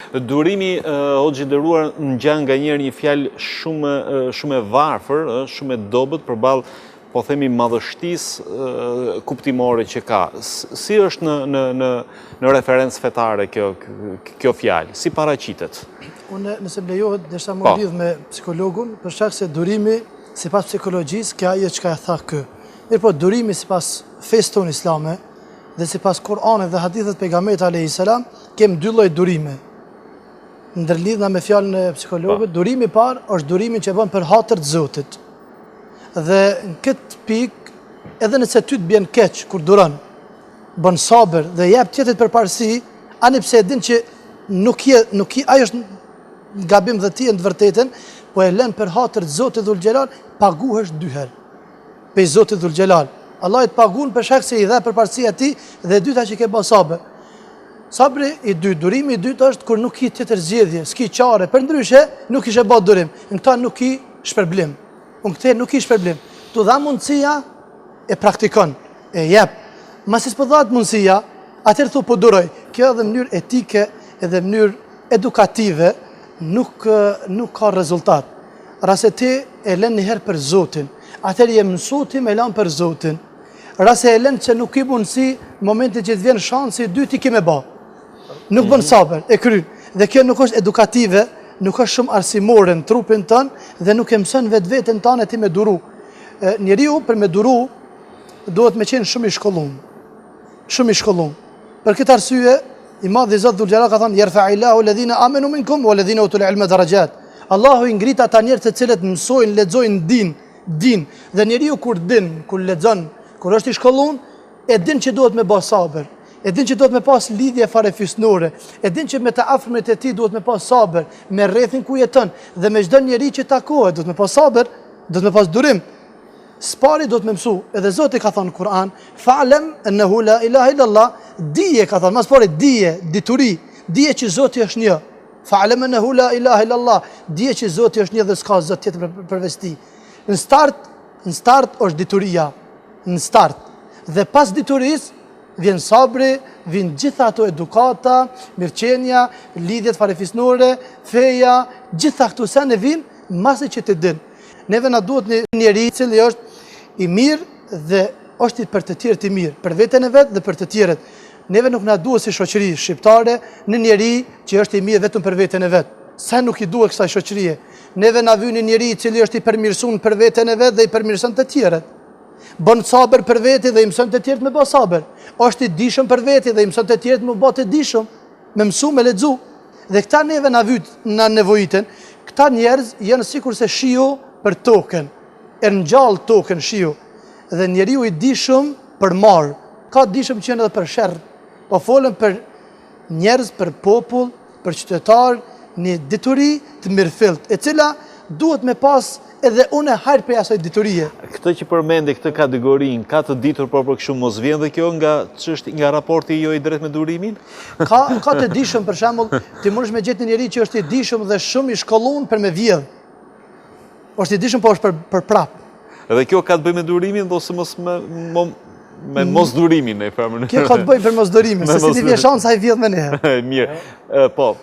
Durimi, hoxhë i nderuar, ngjan nganjëherë një fjalë shumë shumë e varfër, shumë e dobët përballë po themi madhështisë kuptimore që ka. Si është në në në në referencë fetare kjo kjo fjalë? Si paraqitet? Unë nëse më lejohet, desha me u po. lidh me psikologun, për shkak se durimi sipas psikologjisë, kjo ajo çka e tha ky. Mirëpo durimi sipas fesë tonë islame dhe sipas Kur'anit dhe hadithet e pejgamberit alayhi salam, kem dy lloj durime. Ndërlidhna me fjalën e psikologut, po. durimi i parë është durimi që e bën për hatër të Zotit. Dhe në këtë pikë, edhe nëse ty të bjen keq kur duron, bën sabër dhe jep tjetrit përparësi, ani pse e din që nuk je, nuk je, ai është në gabim dhe ti je në të vërtetën, po e lën për hatër të Zotit Dhul Xhelal, paguhesh dy herë. Pej Zotit Dhul Xhelal. Allahu të pagun për shkak se i dhe përparësi atij dhe e dyta që ke bë sabër. Sabri i dytë, durimi i dytë është kur nuk ki tjetër zgjedhje, s'ki çare, përndryshe nuk kishe bë durim. Në këtë nuk ki shpërblim. Në këtë nuk ki shpërblim. T'u dha mundësia e praktikon, e jep. Masi s'po dhahet mundësia, atëherë thu po duroj. Kjo edhe mënyrë etike, edhe mënyrë edukative nuk nuk ka rezultat. Rast se ti e lën një herë për Zotin, atëherë je mësu ti me lan për Zotin. Rast se e lën që nuk ki mundësi, në momentin që të vjen shansi i dytë ti ki me ba. Nuk bën mhm. sabër, e kryn. Dhe kjo nuk është edukative, nuk është shumë arsimore në trupin tënd dhe nuk e mëson vetveten tënde ti me duru. Njeriu për me duru duhet me qenë shumë i shkollum. Shumë i shkollum. Për këtë arsye, i madhi Zot Dhul Xhelal ka thënë jerfeil-lahu ledhine amenu minkum ue ledhine utul ilme derexhat. Allahu i ngrit ata njerëz të cilët mësojnë, lexojnë, din, din. Dhe njeriu kur din, kur lexon, kur është i shkollun, e din që duhet me ba sabër. E din që duhet me pas lidhje farefisnore, e din që me të afërmit e tij duhet me pas sabër, me rrethin ku jeton dhe me çdo njeri që takohet duhet me pas sabër, duhet me pas durim. S'pari duhet me mësu, edhe Zoti ka thënë në Kur'an, "Fa'lem ennehu la ilaha illallah", dije ka thënë, ma s'pari dije, dituri, dije që Zoti është një. Fa'lem ennehu la ilaha illallah, dije që Zoti është një dhe s'ka Zot tjetër përveç tij. Në start, në start është dituria, në start. Dhe pas diturisë Vjen sabri, vijnë gjitha ato edukata, mirëqenia, lidhjet farefisnore, feja, gjitha këto sene vijnë masi që ti din. Neve na duhet një njeri i cili është i mirë dhe është i për të tjerët i mirë, për veten e vet dhe për të tjerët. Neve nuk na duhet si shoqëri shqiptare një njeri që është i mirë vetëm për veten e vet. Se nuk i duhet kësaj shoqërie. Neve na vyn një njeri i cili është i përmirësuar për veten e vet dhe i përmirëson të tjerët. Bën sabër për veti dhe i mëson të tjerët me bë sabër. Është i dijshëm për veti dhe i mëson të tjerët me bë të dijshëm, me mësu, me lexu. Dhe këta neve na vyt, na nevojiten. Këta njerëz janë sikurse shiu për tokën. E ngjall tokën shiu. Dhe njeriu i dijshëm për marë. Ka dijshëm që janë edhe për sherr. Po folëm për njerëz, për popull, për qytetar një dituri të mirëfillt, e cila duhet me pas edhe unë hajr prej asaj diturie. Këtë që përmende, këtë kategorinë, ka të ditur por për kështu mos vjen dhe kjo nga çështja nga raporti jo i drejtë me durimin? Ka ka të dijshëm për shembull, ti mundesh me gjetë një njeri që është i dijshëm dhe shumë i shkollun për me vjedh. Është i dijshëm, po është për për prap. Edhe kjo ka të bëjë me durimin ose mos me mo, me mm. mosdurimin në farë mënyrë. Kjo ka të bëjë për mosdurimin, se si t'i vjen shansa ai vjedh menjëherë. Mirë. Po.